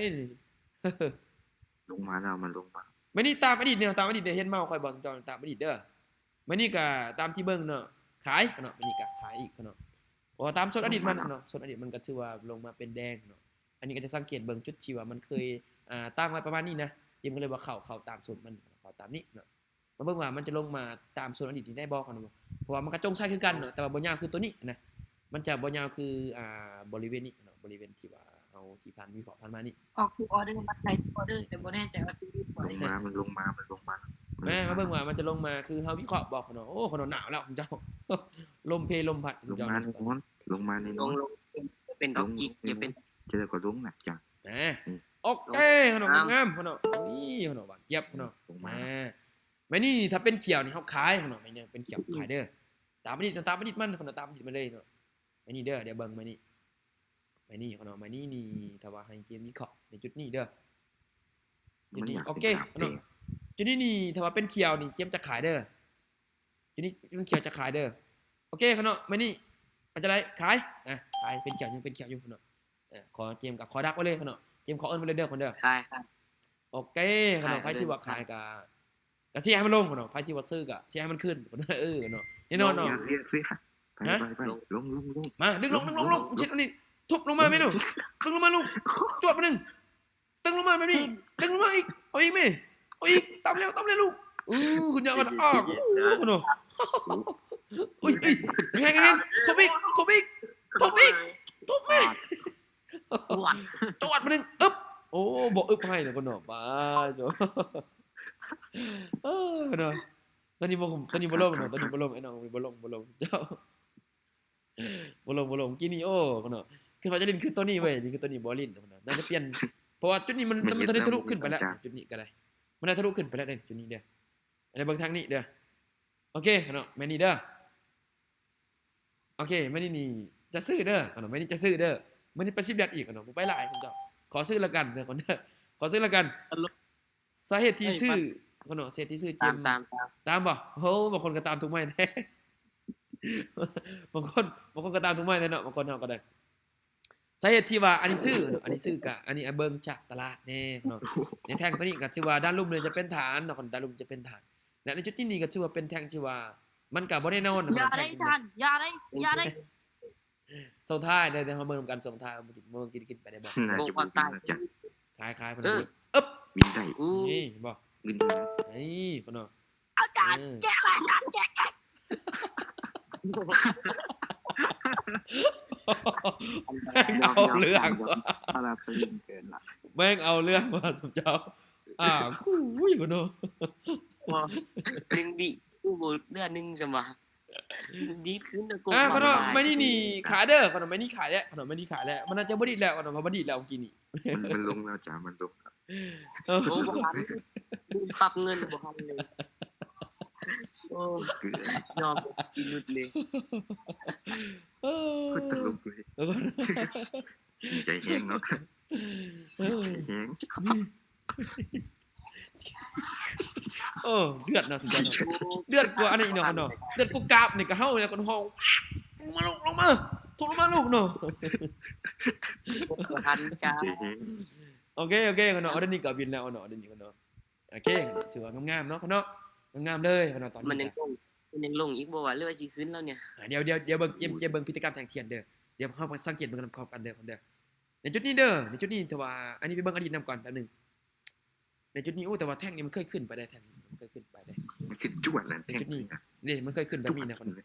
ລົງມາແລ້ວ ມັນລົງມາ. ບາດນີ້ຕາມອະດີດເນາະ ຕາມອະດີດເນາະ ເຫັນເມົາຂ້ອຍບໍ່ ເຈົ້າຕາມອະດີດເດີ. ບາດນີ້ກະຕາມທີ່ເບິ່ງເນາະ ຂາຍເນາະ ບາດນີ້ກະຂາຍອີກເນາະ ເພາະວ່າຕາມໂຊນອະດີດມັນເນາະ ໂຊນອະດີດມັນກະຖືວ່າລົງມາເປັນແດງເນາະ. ອັນນີ້ກະຈະສັງເກດເບິ່ງຈຸດທີ່ວ່າມັນເຄີຍ ອ່າ ຕັ້ງໄວ້ປະມານນີ້ນະ ຈິມກະເລີຍວ່າເຂົ້າ ເຂົ້າຕາມໂຊນມັນ ເຂົ້າຕາມນີ້ເນາະ. ມາເບິ່ງວ່າມັນຈະລົງມາຕາມໂຊນອະດີດນີ້ໄດ້ບໍ່ ເພາະວ່າມັນກະຈົງໃສ່ຄືກັນເນາະ ແຕ່ວ່າບໍ່ຍາວຄືໂຕນີ້ນະ ມັນຈະບໍ່ຍາວຄື ອ່າ ບໍລິເວນນີ້ເນາະ ບໍລິເວນທີ່ວ່າເຮົາທີ່ຜ່ານວິເຄາະຜ່ານມານີ້. ອອກທຸກອໍເດີ ມັນໄດ້ທຸກອໍເດີ ແຕ່ບໍ່ແນ່ໃຈວ່າຊິຢູ່ບໍ່. ລົງມາ ມັນລົງມາ ມັນລົງມາ. ມາ ມາເບິ່ງວ່າມັນຈະລົງມາຄືເຮົາວິເຄາະບໍ່ເນາະ. ໂອ້ ເຂົາໜາວແລ້ວເຈົ້າ ລົມເພລົມພັດ ລົງມາແນ່ນອນ ລົງມາແນ່ນອນ. ເປັນດອກຈິກ ຢ່າເປັນ ຈະໄດ້ກໍລົງນະ ຈ້າ ໂອເຄເນາະ ງາມໆເນາະ. ໂອ້ຍເນາະ ຫວານຈຽບເນາະ ລົງມາ. ແມ່ນີ້ຖ້າເປັນຂຽວນີ້ເຮົາຂາຍເນາະ ແມ່ນີ້ເປັນຂຽວຂາຍເດີ. ຕາມອະດີດ ຕາມອະດີດມັນເນາະ ຕາມອະດີດມັນເລີຍເນາະ. ແມ່ນີ້ເດີ ດຽວເບິ່ງແມ່ນີ້ ແມ່ນີ້ເນາະ ແມ່ນີ້ນີ້ ຖ້າວ່າໃຫ້ເກມວິເຄາະໃນຈຸດນີ້ເດີ ຈຸດນີ້ ໂອເຄເນາະ. ຈຸດນີ້ນີ້ ຖ້າວ່າເປັນຂຽວນີ້ ເກມຈະຂາຍເດີ ຈຸດນີ້ເປັນຂຽວຈະຂາຍເດີ. ໂອເຄເນາະ ແມ່ນີ້ ເປັນຈັ່ງໃດ ຂາຍ ອ່າ ຂາຍ ເປັນຂຽວຢູ່ ເປັນຂຽວຢູ່ເນາະ. ເອີ ຂໍເກມກະຂໍດັກໄວ້ເລີຍເນາະ ເກມຂໍເອີ້ນໄວ້ເລີຍເດີຄົນເດີ. ຂາຍ ຂາຍ ໂອເຄເນາະ. ໃຜທີ່ວ່າຂາຍກະ ກະເຊຍໃຫ້ມັນລົງເນາະ ໃຜທີ່ວ່າຊື້ກະເຊຍໃຫ້ມັນຄືນ. ເອີເນາະ ແນ່ນອນເນາະ ເຊຍ ເຊຍ ໄປ ໄປ ໄປ ລົງ ລົງ ລົງ ລົງ ມາ ດຶງລົງ ດຶງລົງ ລົງ ເຊັດອັນນີ້ ທຸບລົງມາແມ່ນູ ດຶງລົງມາລູກ ຈວດມາໜຶ່ງ ຕຶງລົງມາແບບນີ້ ຕຶງລົງມາອີກ ເອົາອີກແມ່ ເອົາອີກ ຕາມແລ້ວ ຕາມແລ້ວລູກ. ເອີ ຂຶ້ນຍາວກັນ ອ້າ ຄູເນາະ. ອຸ້ຍ ອຸ້ຍ ແຮງໆ ທຸບອີກ ທຸບອີກ ທຸບອີກ ທຸບແມ່ ຈວດ ຈວດມາໜຶ່ງ ອຶບ ໂອ້ ບໍ່ອຶບໃຫ້ນະຄົນເນາະ ປ້າໂຈ ເອີເນາະ. ຕອນນີ້ບໍ່ ຕອນນີ້ບໍ່ລົງເນາະ ຕອນນີ້ບໍ່ລົງ ໄອ້ນ້ອງບໍ່ລົງ ບໍ່ລົງ ເຈົ້າ ບໍ່ລົງ ບໍ່ລົງ ກີ້ນີ້ ໂອ້ ເນາະ ຄິດວ່າຈະຫຼິ້ນຄືໂຕນີ້ເວີຍ ນີ້ຄືໂຕນີ້ບໍ່ຫຼິ້ນເນາະ ໜ້າຈະປ່ຽນ ເພາະວ່າຈຸດນີ້ມັນ ມັນທັນໄດ້ທະລຸຂຶ້ນໄປແລ້ວ ຈຸດນີ້ກະໄດ້ ມັນໄດ້ທະລຸຂຶ້ນໄປແລ້ວເດ້ ຈຸດນີ້ເດີ. ອັນນີ້ເບິ່ງທາງນີ້ເດີ ໂອເຄເນາະ ແມ່ນນີ້ເດີ ໂອເຄ ແມ່ນນີ້ນີ້ຈະຊື້ເດີເນາະ ແມ່ນນີ້ຈະຊື້ເດີ ແມ່ນນີ້ແປດສິບດອດອີກເນາະ ບໍ່ໄປຫຼາຍ ເຈົ້າ ຂໍຊື້ລະກັນເດີ ຂໍຊື້ລະກັນ. ສາເຫດທີ່ຊື້ ເອີຍ ເນາະ ສາເຫດທີ່ຊື້ເກມ ຕາມ ຕາມ ຕາມ ຕາມບໍ່? ໂອ້ ບາງຄົນກໍຕາມທຸກໄມ້ແທ້ ບາງຄົນ ບາງຄົນກໍຕາມທຸກໄມ້ແທ້ເນາະ ບາງຄົນເຮົາກໍໄດ້. ສາເຫດທີ່ວ່າອັນນີ້ຊື້ເນາະ ອັນນີ້ຊື້ກະ ອັນນີ້ເບິ່ງຈາກຕະຫຼາດແດ່ເນາະ ໃນແທ່ງໂຕນີ້ກໍຖືວ່າດ້ານລຸ່ມນີ້ຈະເປັນຖານເນາະ ດ້ານລຸ່ມຈະເປັນຖານ ແລະ ໃນຈຸດນີ້ນີ້ກໍຖືວ່າເປັນແທ່ງທີ່ວ່າມັນກໍບໍ່ແນ່ນອນເນາະ ຢ່າໄດ້ທ່ານ ຢ່າໄດ້ ຢ່າໄດ້. ສົ່ງທ້າຍເດີ ດຽວເຮົາເບິ່ງນຳກັນ ສົ່ງທ້າຍ ເບິ່ງກິນ ເບິ່ງກິນ ກິນໄປໄດ້ບໍ່? ໂອ້ ຂາຍ ຂາຍ ເອີ ອຶບ ບິນໄດ້ ນີ້ເຫັນບໍ່? ບິນໄດ້ ນີ້ເພິ່ນວ່າ ອາຈານ ເອີ ແກະລະ ອາຈານ ແກະ ແກະ ແມ່ງເອົາເລື່ອງວ່າ ແມ່ງເອົາເລື່ອງວ່າຊຸມເຈົ້າ ອ້າ ຄູຍ ເພິ່ນວ່າ ໜຶ່ງວິ ກູບໍ່ເຫຼືອໜຶ່ງຊັ້ນວ່າ ດີດຂຶ້ນນະ ກົກ ອ່າ ເຂົາເນາະ ໄມ້ນີ້ນີ້ຂາຍເດີ ເຂົາເນາະ ໄມ້ນີ້ຂາຍແລ້ວ ເຂົາເນາະ ໄມ້ນີ້ຂາຍແລ້ວ ມັນໜ້າຈະບໍ່ດີດແລ້ວ ເຂົາເນາະ ເພາະມັນດີດແລ້ວກີ້ນີ້ ມັນ ມັນລົງແລ້ວຈ້າ ມັນລົງແລ້ວ ເອີ ໂອ້ ບໍ່ທັນ ປັບເງິນບໍ່ທັນເລີຍ ໂອ້ ຍອມ ພິລຸດເລີຍ ເອີ ຕະຫຼົກເລີຍ ເອີ ດີໃຈແຮງເນາະ ດີໃຈແຮງ ໂອ້ ເດືອດເນາະ ສຸດຍອດເນາະ ເດືອດກວ່າອັນນີ້ເນາະ ເນາະ ເດືອດກວ່າກາບນີ້ກະເຮົາແຫຼະ ຄົນເຮົາ ມາລູກ ລົງມາ ທຸບລົງມາລູກເນາະ ບໍ່ທັນຈ້າ ໂອເຄ ໂອເຄ ເນາະ ເອົາ ດຽວນີ້ກະວິນແລ້ວເນາະ ດຽວນີ້ເນາະ ໂອເຄ ຖືວ່າງາມໆເນາະ ເນາະ ງາມໆເລີຍເນາະ ຕອນນີ້ ມັນຍັງລົງ ມັນຍັງລົງອີກບໍ່ວະ ຫຼືວ່າຊິຂຶ້ນແລ້ວນີ້ ອ່າ ດຽວ ດຽວ ດຽວເບິ່ງ ເກມ ເກມເບິ່ງພິຕິກຳແທ່ງທຽນເດີ ດຽວເຮົາໄປສັງເກດເບິ່ງນຳພ້ອມກັນເດີ ເດີ ໃນຈຸດນີ້ເດີ ໃນຈຸດນີ້ ຖ້າວ່າ ອັນນີ້ໄປເບິ່ງອະດີດນຳກ່ອນແປັບໜຶ່ງ ໃນຈຸດນີ້ ໂອ້ ແຕ່ວ່າແທ່ງນີ້ມັນເຄີຍຂຶ້ນໄປໄດ້ ແທ່ງນີ້ມັນເຄີຍຂຶ້ນໄປໄດ້ ມັນຂຶ້ນຈວດແລ້ວ ໃນຈຸດນີ້ເດ້ ມັນເຄີຍຂຶ້ນແບບນີ້ນະ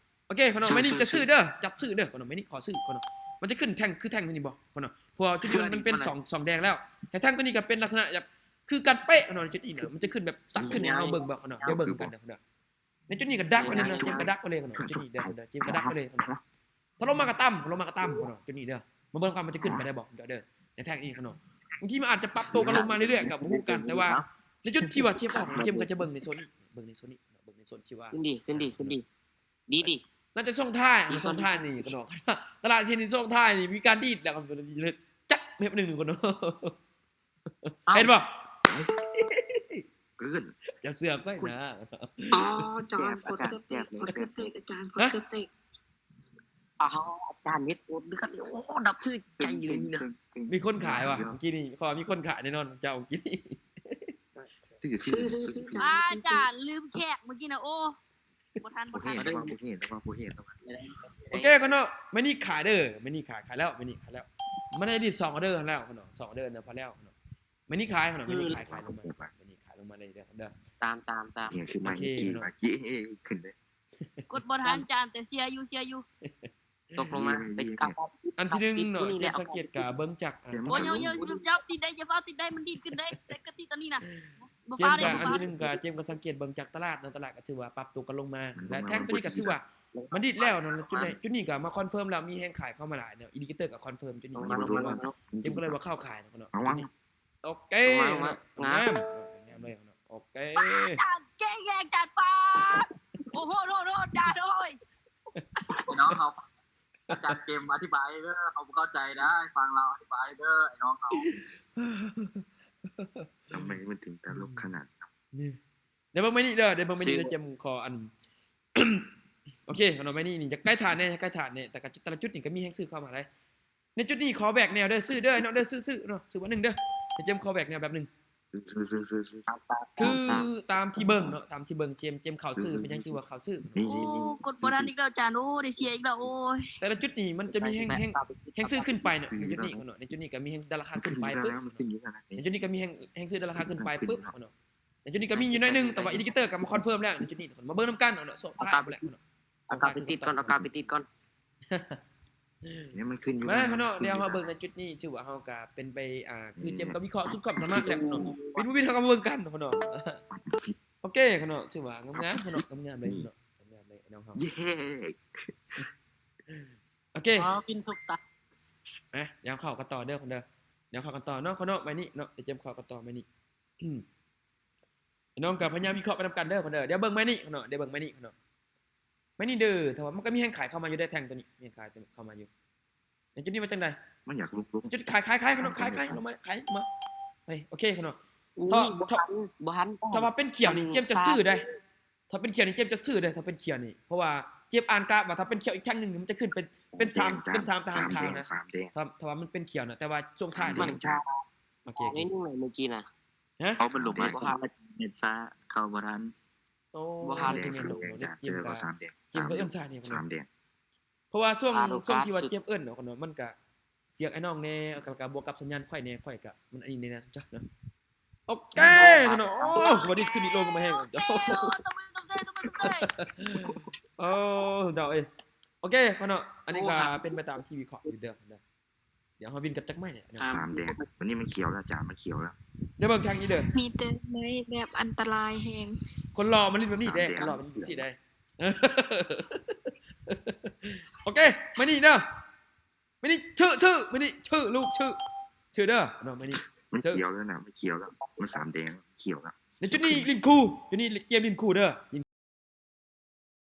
ໂອເຄ ເນາະ ໄມ້ນີ້ຈະຊື້ເດີ ຈັບຊື້ເດີ ເນາະ ໄມ້ນີ້ຂໍຊື້ ເນາະ ມັນຈະຂຶ້ນແທ່ງ ຄືແທ່ງໂຕນີ້ບໍ່ ເນາະ ເພາະວ່າຈຸດນີ້ມັນ ມັນເປັນສອງ ສອງແດງແລ້ວ ແລະ ແທ່ງໂຕນີ້ກໍເປັນລັກສະນະແບບຄືກັນເປະ ເນາະ ໃນຈຸດນີ້ນະ ມັນຈະຂຶ້ນແບບສັກຂຶ້ນໃຫ້ເຮົາເບິ່ງບໍ່ ເນາະ ດຽວເບິ່ງນຳກັນເດີ ເນາະ ໃນຈຸດນີ້ກໍດັກໄວ້ເລີຍເນາະ ເຈມກໍດັກໄວ້ເລີຍເນາະ ຈຸດນີ້ເດີ ເດີ ເຈມກໍດັກໄວ້ເລີຍເນາະ ຖ້າລົງມາກໍຕຳ ລົງມາກໍຕຳເນາະ ຈຸດນີ້ເດີ ມາເບິ່ງວ່າມັນຈະຂຶ້ນໄປໄດ້ບໍ່ເນາະ ເດີ ໃນແທ່ງນີ້ເນາະ ບາງທີມັນອາດຈະປັບໂຕກັນລົງມາເລື້ອຍໆ ກໍບໍ່ຮູ້ກັນ ແຕ່ວ່າໃນຈຸດທີ່ວ່າເຈມອອກ ເຈມກໍຈະເບິ່ງໃນໂຊນນີ້ ເບິ່ງໃນໂຊນນີ້ເນາະ ເບິ່ງໃນໂຊນທີ່ວ່າ ຂຶ້ນດີ ຂຶ້ນດີ ຂຶ້ນດີ ດີໆ ໜ້າຈະຊ່ວງທ້າຍ ຊ່ວງທ້າຍນີ້ເນາະ ຕະຫຼາດເຊນນີ້ຊ່ວງທ້າຍນີ້ມີການດີດແລ້ວ ຈັດແບບໜຶ່ງເນາະ ເຫັນບໍ່? ເກີນ ເຈົ້າເຊື່ອຂ້ອຍນະ. ອໍ ອາຈານ ຂອດເກືອບແຕກ ຂອດເກືອບແຕກ ອາຈານ ຂອດເກືອບແຕກ. ອ້າວ ອາຈານເຮັດໂອດເດືອດ ໂອ້ ນັບຖືກໃຈເລີຍນະ. ມີຄົນຂາຍຫວາ ເມື່ອກີ້ນີ້ ເຂົາວ່າມີຄົນຂາຍແນ່ນອນ ເຈົ້າ ເມື່ອກີ້ນີ້. ອາຈານລືມແຂກເມື່ອກີ້ນະ ໂອ້ ບໍ່ທັນ ບໍ່ທັນ ບໍ່ເຫັນ ບໍ່ເຫັນ ບໍ່ເຫັນ. ໂອເຄ ຂະນ້ອງ ໄມ້ນີ້ຂາຍເດີ ໄມ້ນີ້ຂາຍ ຂາຍແລ້ວ ໄມ້ນີ້ຂາຍແລ້ວ. ມັນໄດ້ດິດສອງອໍເດີແລ້ວຂະນ້ອງ ສອງອໍເດີນະ ພໍແລ້ວຂະນ້ອງ. ໄມ້ນີ້ຂາຍຂະນ້ອງ ໄມ້ນີ້ຂາຍ ຂາຍລົງມາ ໄມ້ນີ້ຂາຍລົງມາເລີຍເດີ. ຕາມ ຕາມ ຕາມ ນີ້ຄືໄມ້ກີ້ ເມື່ອກີ້ຂຶ້ນເດ້. ກົດບໍ່ທັນຈານ ແຕ່ເຊຍຢູ່ ເຊຍຢູ່. ຕົກລົງມາ ໄປກັບ ອັນທີໜຶ່ງເນາະ ເຈັມສັງເກດກະເບິ່ງຈາກ ໂອ້ຍ ຢ່າ ຢ່າ ຢ່າຕິດໄດ້ ຢ່າຟ້າວຕິດໄດ້ ມັນດີດຂຶ້ນໄດ້ ແຕ່ກະຕິດຕອນນີ້ນະ. ເຈັມກະ ອັນທີໜຶ່ງກະ ເຈັມກະສັງເກດເບິ່ງຈາກຕະຫຼາດເນາະ ຕະຫຼາດກະຖືວ່າປັບຕົວກັນລົງມາ ແລະແທ່ງໂຕນີ້ກະຖືວ່າມັນດີດແລ້ວເນາະ. ຈຸດນີ້ ຈຸດນີ້ກະມາຄອນເຟີມແລ້ວ ມີແຮງຂາຍເຂົ້າມາຫຼາຍເນາະ ອິນດິເຄເຕີກະຄອນເຟີມຈຸດນີ້ ເຈັມກະເລີຍວ່າເຂົ້າຂາຍເນາະ ເນາະ. ໂອເຄ ງາມ ງາມເລີຍເນາະ ງາມເລີຍເນາະ. ໂອເຄ ຈານເກັ່ງແຮງ ຈານປາບ ໂອ້ໂຫ ໂອ້ໂຫ ຈານໂອ້ຍ. ໄອ້ນ້ອງເຮົາ ອາຈານເຈັມອະທິບາຍເດີ ເຮົາບໍ່ເຂົ້າໃຈໄດ໋ ຟັງລາວອະທິບາຍເດີ ໄອ້ນ້ອງເຮົາ. ທຳໄມມັນເຖິງຕະຫຼົກຂະໜາດນັ້ນ? ນີ້ ໄດ້ເບິ່ງໄມ້ນີ້ເດີ ໄດ້ເບິ່ງໄມ້ນີ້ເດີ ເຈັມຂໍອັນ ໂອເຄ ເນາະ ໄມ້ນີ້ນີ້ ຢາກໃກ້ຖານແດ່ ໃກ້ຖານແດ່ ແຕ່ກະແຕ່ລະຈຸດນີ້ກະມີແຮງຊື້ເຂົ້າມາຫຼາຍ. ໃນຈຸດນີ້ຂໍແບກແນວເດີ ຊື້ເດີເນາະ ເດີ ຊື້ ຊື້ເນາະ ຊື້ບາດໜຶ່ງເດີ. ໃຫ້ເຈັມຂໍແບກແນວແບບໜຶ່ງ ຊື້ ຊື້ ຊື້ ຊື້ ຄືຕາມທີ່ເບິ່ງເນາະ ຕາມທີ່ເບິ່ງ ເຈັມ ເຈັມເຂົ້າຊື້ ເປັນຫຍັງຈຶ່ງວ່າເຂົ້າຊື້. ໂອ້ ກົດບໍ່ທັນອີກແລ້ວອາຈານ ໂອ້ ໄດ້ເສຍອີກແລ້ວ ໂອ້ຍ. ແຕ່ລະຈຸດນີ້ມັນຈະມີແຮງ ແຮງ ແຮງຊື້ຂຶ້ນໄປເນາະ ໃນຈຸດນີ້ເນາະ ໃນຈຸດນີ້ກະມີແຮງດັນລາຄາຂຶ້ນໄປປຶບ ໃນຈຸດນີ້ກະມີແຮງ ແຮງຊື້ດັນລາຄາຂຶ້ນໄປປຶບເນາະ. ໃນຈຸດນີ້ກະມີຢູ່ໜ້ອຍໜຶ່ງ ແຕ່ວ່າອິນດິເຄເຕີກະມາຄອນເຟີມແລ້ວ ໃນຈຸດນີ້ທຸກຄົນ ມາເບິ່ງນຳກັນເນາະ ຊ່ວງທ້າຍພຸ້ນແຫຼະເນາະ. ເອົາກາໄປຕິດກ່ອນ ເອົາກາໄປຕິດກ່ອນ. ນີ້ມັນຂຶ້ນຢູ່ ມາເນາະ ດຽວເຮົາເບິ່ງໃນຈຸດນີ້ ຖືວ່າເຮົາກະເປັນໄປ ອ່າ ຄືເຈັມກະວິເຄາະສຸດຄວາມສາມາດແລ້ວເນາະ. ວິນບໍ່ວິນເຮົາກະມາເບິ່ງກັນເນາະ ເນາະ. ໂອເຄເນາະ ຖືວ່າງາມໆເນາະ ງາມໆເລີຍເນາະ ງາມໆເລີຍນ້ອງເຮົາ. ເຢ້ ໂອເຄ ອໍ ວິນທຸກຕາ ມາ ດຽວເຂົ້າກັນຕໍ່ເດີຄົນເດີ ດຽວເຂົ້າກັນຕໍ່ເນາະ ເນາະ ໄມ້ນີ້ເນາະ ດຽວເຈັມເຂົ້າກັນຕໍ່ໄມ້ນີ້. ນ້ອງກະພະຍາຍາມວິເຄາະໄປນຳກັນເດີຄົນເດີ. ດຽວເບິ່ງໄມ້ນີ້ເນາະ ດຽວເບິ່ງໄມ້ນີ້ເນາະ ໄມ້ນີ້ເດີ ແຕ່ວ່າມັນກະມີແຮງຂາຍເຂົ້າມາຢູ່ເດ້ ແທ່ງໂຕນີ້ມີແຮງຂາຍເຂົ້າມາຢູ່. ໃນຈຸດນີ້ວ່າຈັ່ງໃດ? ມັນຢາກຫຼຸບ ໃນຈຸດຂາຍ ຂາຍ ຂາຍ ຂາຍ ລົງມາ ຂາຍມາ ໂອເຄເນາະ. ບໍ່ທັນ ບໍ່ທັນ ຖ້າວ່າເປັນຂຽວນີ້ ເຈັມຈະຊື້ເດ້ ຖ້າເປັນຂຽວນີ້ ເຈັມຈະຊື້ເດ້ ຖ້າເປັນຂຽວນີ້ ເພາະວ່າເຈັມອ່ານກາຟວ່າ ຖ້າເປັນຂຽວອີກແທ່ງໜຶ່ງ ມັນຈະຂຶ້ນເປັນ ເປັນສາມ ເປັນສາມ ຕາມທາງນະ. ຖ້າ ຖ້າວ່າມັນເປັນຂຽວນະ ແຕ່ວ່າຊ່ວງທ້າຍນີ້ ມັນຊ້າ ໂອເຄ ນິດໜຶ່ງເມື່ອກີ້ນະ ຮະ ເຂົາມັນລົງມາ ເນັດຊ້າ ເຂົ້າບໍ່ທັນ. ໂອ້ ບໍ່ທັນ ເຈັມກະ ເຈັມກະເອີ້ນຊ້ານີ້ ເພາະວ່າຊ່ວງ ຊ່ວງທີ່ວ່າເຈັມເອີ້ນເນາະ ມັນກະສຽງອ້າຍນ້ອງແດ່ ແລ້ວກະບວກກັບສັນຍານຂ້ອຍແດ່ ຂ້ອຍກະ ມັນອັນນີ້ແດ່ນະ ເຈົ້າເນາະ. ໂອເຄເນາະ ໂອ້ ບໍ່ດີດຂຶ້ນອີກ ລົງມາແຮງ ເຈົ້າ ໂອ້ ເຈົ້າເອີຍ. ໂອເຄເນາະ ອັນນີ້ກະເປັນໄປຕາມທີ່ວິເຄາະຢູ່ເດີ. ດຽວເຮົາວິນກັບຈັກໄມ້ແດ່ ສາມແດງ. ມື້ນີ້ມັນຂຽວແລ້ວ ອາຈານ ມັນຂຽວແລ້ວ. ໄດ້ເບິ່ງທາງນີ້ເດີ ມີແຕ່ໄມ້ແບບອັນຕະລາຍແຮງ. ຄົນຫຼໍ່ມັນຫຼິ້ນແບບນີ້ແດ່ ຄົນຫຼໍ່ມັນຊິໄດ້. ໂອເຄ ມານີ້ເດີ ມານີ້ ຊື່ ຊື່ ມານີ້ ຊື່ ລູກ ຊື່ ຊື່ເດີເນາະ. ມານີ້ ມັນຂຽວແລ້ວນະ ມັນຂຽວແລ້ວ ມັນສາມແດງ ມັນຂຽວແລ້ວ. ໃນຈຸດນີ້ຫຼິ້ນຄູ່ ຈຸດນີ້ເກມຫຼິ້ນຄູ່ເດີ.